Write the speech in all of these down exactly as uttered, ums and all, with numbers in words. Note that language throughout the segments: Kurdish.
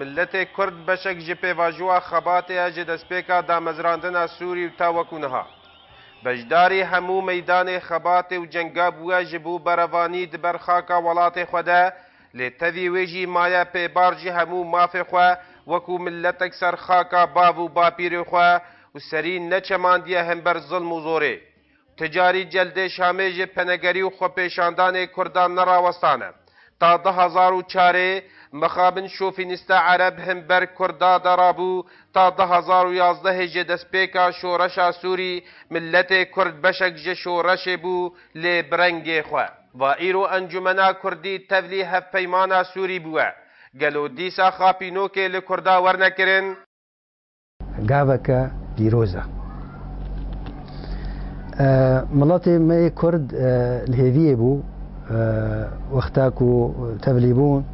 Miletê Kurd beşek ji pêvajoya xebatê ye ji destpêka damezrandina Sûrî û ta wekû niha. Beşdarî hemû meydanê xebatê û cenga bûye ji bo berevanî di ber xaka welatê xwe de, lê tevî wê jî maye pêbar ji hemû mafê xwe, wekû miletek ser xaka bav û bapîrê xwe û serî neçemandiye hember zilm û zorê. Ti carî celdê Şamê ji penegerî û xwepêşandanê Kurdan nerawestane. Ta du hezar û çarê mixabin şofînîsta Ereb hember Kurda de rabû, ta du hezar û yazdehê ji destpêka şoreşa Sûrî, miletê Kurd beşek ji şoreşê bû, lê bi rengê xwe. Va îro Encûmena Kurdî tevlî hevpeymana Sûrî bûye. Gelo dîsa xapînokê li Kurda werne kirin? Gaveke pîroz e. E, miletê me yê Kurd, e, li hêviyê bû, e, wexta ku tevlî bûn,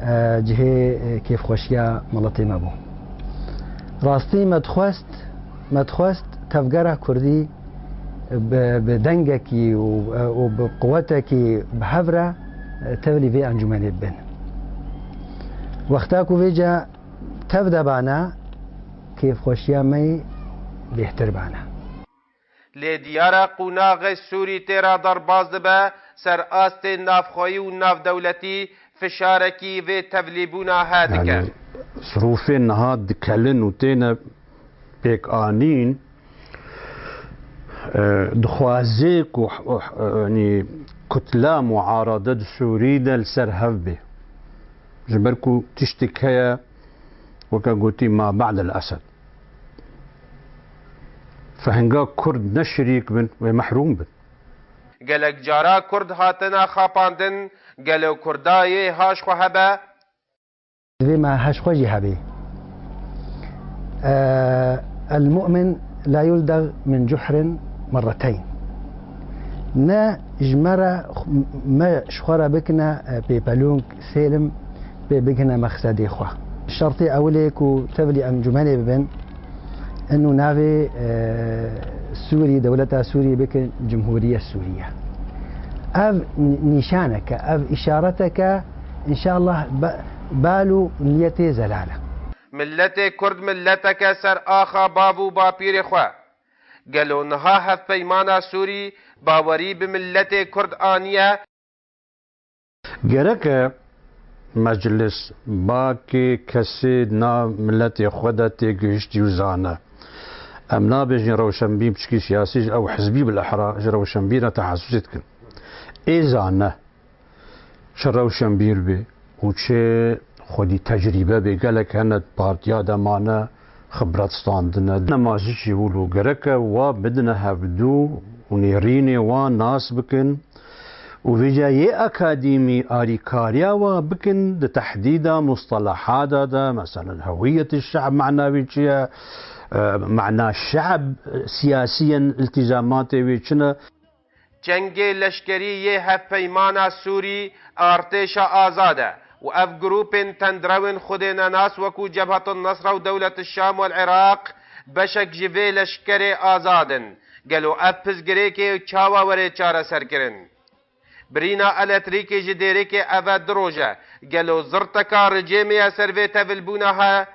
e, cihê, e, kêfxweşiya miletê me bû. Rastî me dixwest, me dixwest tevgera Kurdî bi, bi dengekî û, û bi quwetekî bi hev re, e, tevlî vê encûmenê bibin. Wexta ku vêca tev de bana, kêfxweşiya me yê bêhtir bana. Lê diyar e, qonaxê Sûrî tê re derbas dibe, ser astê navxweyî û navdewletî fişarekî vê tevlîbûna he dike. Yani, zirûfên niha dikelin û têne pêkanîn, e, dixwaze ku, e, yanî kutla muarade di Sûrî de li ser hev bê. Ji ber ku tiştek heye, weke gotî, ma ba'del esed. Fehinga Kurd ne şirîk bin, wê mehrûm bin. Gelek cara Kurd hatine xapandin, gelo Kurda yê ha ji xwe hebe? Divê me ha ji xwe jî hebê. E, el-mu'min la yuldag min cuhrin merreteyn. Ne ji me re, me ji xwe re bikine, e, pêpelûng, sêlim, pê bigihine mexsedê xwe. Şertê ewilê ku tevlî encûmenê bibin, inu navê, e, Sûrî, dewleta Sûrî bikin Cumhuriye Sûriye. Ev n-, nîşaneke, ev îşareteke, înşallah be-, bal û niyetê zelal e. Miletê Kurd mileteke ser axa bav û bapîrê xwe. Gelo niha hevpeymana Sûrî bawerî bi miletê Kurd aniye? Gerek e meclis bakê kesê nav miletê xwe de têgihiştî û zane. Em nabêjin rewşenbîr, piçkî siyasî ji ew hizbî bilehra ji rewşenbîr re tehasusê dikin. Ê zane, çi rewşenbîr bê û çi xwedî tecrîbe bê, gelek hene di partiya de mane, xibret standine. Nema ji çî wilo gerek e wa bidine hevdû û nêrînê wan nas bikin û vêca yê akademî alîkariya wa bikin di tehdîda mustelahata de, meselen, hewiyet şe'b mana wî çi ye, e, mana şe'b siyasiyen iltîzamatê wî çi ne? Cengê leşkerî yê Hevpeymana Sûrî, Artêşa Azad e û ev grûpên tendrewên xwedênenas wekû Cebhetun Nesra û Dewlet Şam û El Iraq beşek ji vê leşkerê azad in. Gelo ev pirsgirêkê çawa were çareserkirin? Birîna elektrîkê ji Dêrikê eve du roj e. Gelo zirteka ricêmê ye ser vê tevilbûna he?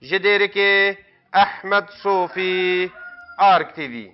Ji Dêrikê, Ehmed Sofî, Ark T V.